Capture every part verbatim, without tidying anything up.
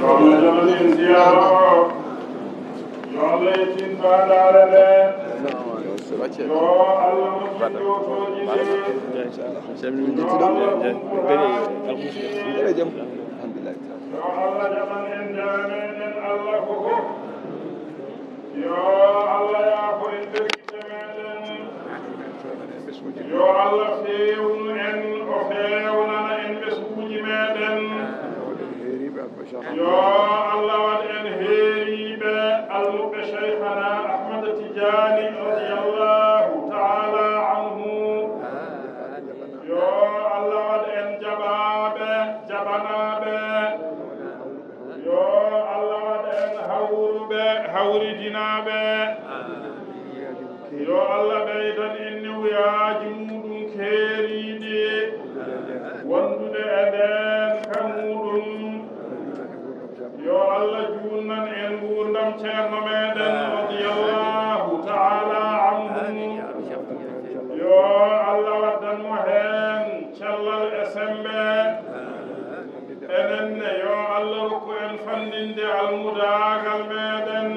Yo Allah yettin faandaare nde. Yo Allah moƴƴin ɗowtooji ɗi. Yo Allah huɓɓu haa. Yo Allah jaɓan en jaameeɗen Allah ko fof. Yo Allah yaafo en nder gite meeɗen. Yo Allah feewnu en, o feewnana en ɓesnguuji meeɗen. Yo Allah waɗ en heeriiɓe almuɓɓe Cheikhana Ahmad Tidiane radiyallahu ta'ala anhu. Yo Allah waɗ en jaɓaaɓe, jaɓanaaɓe. Yo Allah waɗ en hawruɓe, hawridinaaɓe. Yo Allah ɓeydan en newuyaaji muuɗum keeriiɗi, wondude e ndeen ka muuɗum. Yo Allah juunnan en nguurndam ceerno meeɗen, radiyallahu ta'ala anhu. Yo Allah waddan mo heen cellal e semmbe. Enen ne, yo Allah rokku en fanndinde almudaagal meeɗen.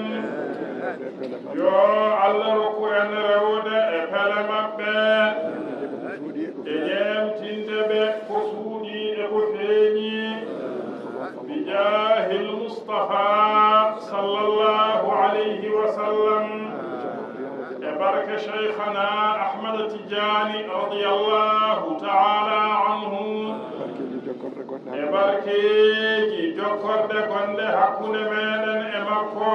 Yo Allah rokku en rewde e pele maɓɓe, e ñeemtinde ɓe ko suuɗii e ko feeñi. Bijaahil Mustafa sallallahu alayhi wa sallam. E barke Cheikhana Ahmad Tidiane radiyallahu ta'ala anhu. E barkeeji jokkorɗe gonɗe hakkunde meeɗen e makko.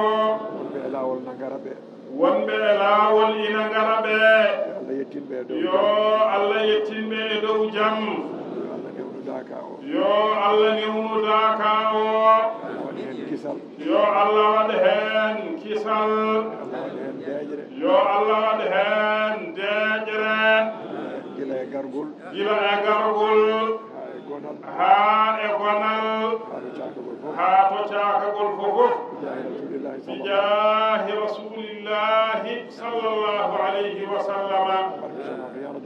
Wonɓe e laawol na ngara ɓe. Wonɓe e laawol ina ngara ɓe. Yo Allah yettin ɓe e dow jam. Yo Allah yettin ɓe e dow jam. Yo Allah newnu daaka o. Yo Allah newnu daaka o. Allah waɗ heen kisal. Yo Allah waɗ heen kisal. Allah waɗ heen deeƴre. Yo Allah waɗ heen deeƴre. Gila e gargol. Gila e gargol. Haa e gonal. Haa e gonal. Haa to caakagol fof. Haa to caakagol fof. Bijaahi Rasulillahi sallallahu. Bijaahi Rasulillahi sallallahu alayhi wa sallama.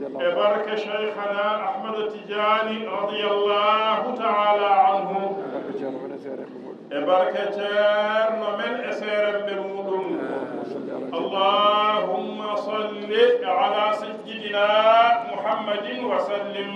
Barke Cheikh Ahmad Tidiane radiyallahu ta'ala anhu. E barke Cheikhana Ahmad Tidiane radiyallahu ta'ala anhu. E barke Ceerno men e seereeɓe muɗum. E barke Ceerno men e seereeɓe muɗum. Allahumma salli ala sayyidina Muhammadin wa sallim.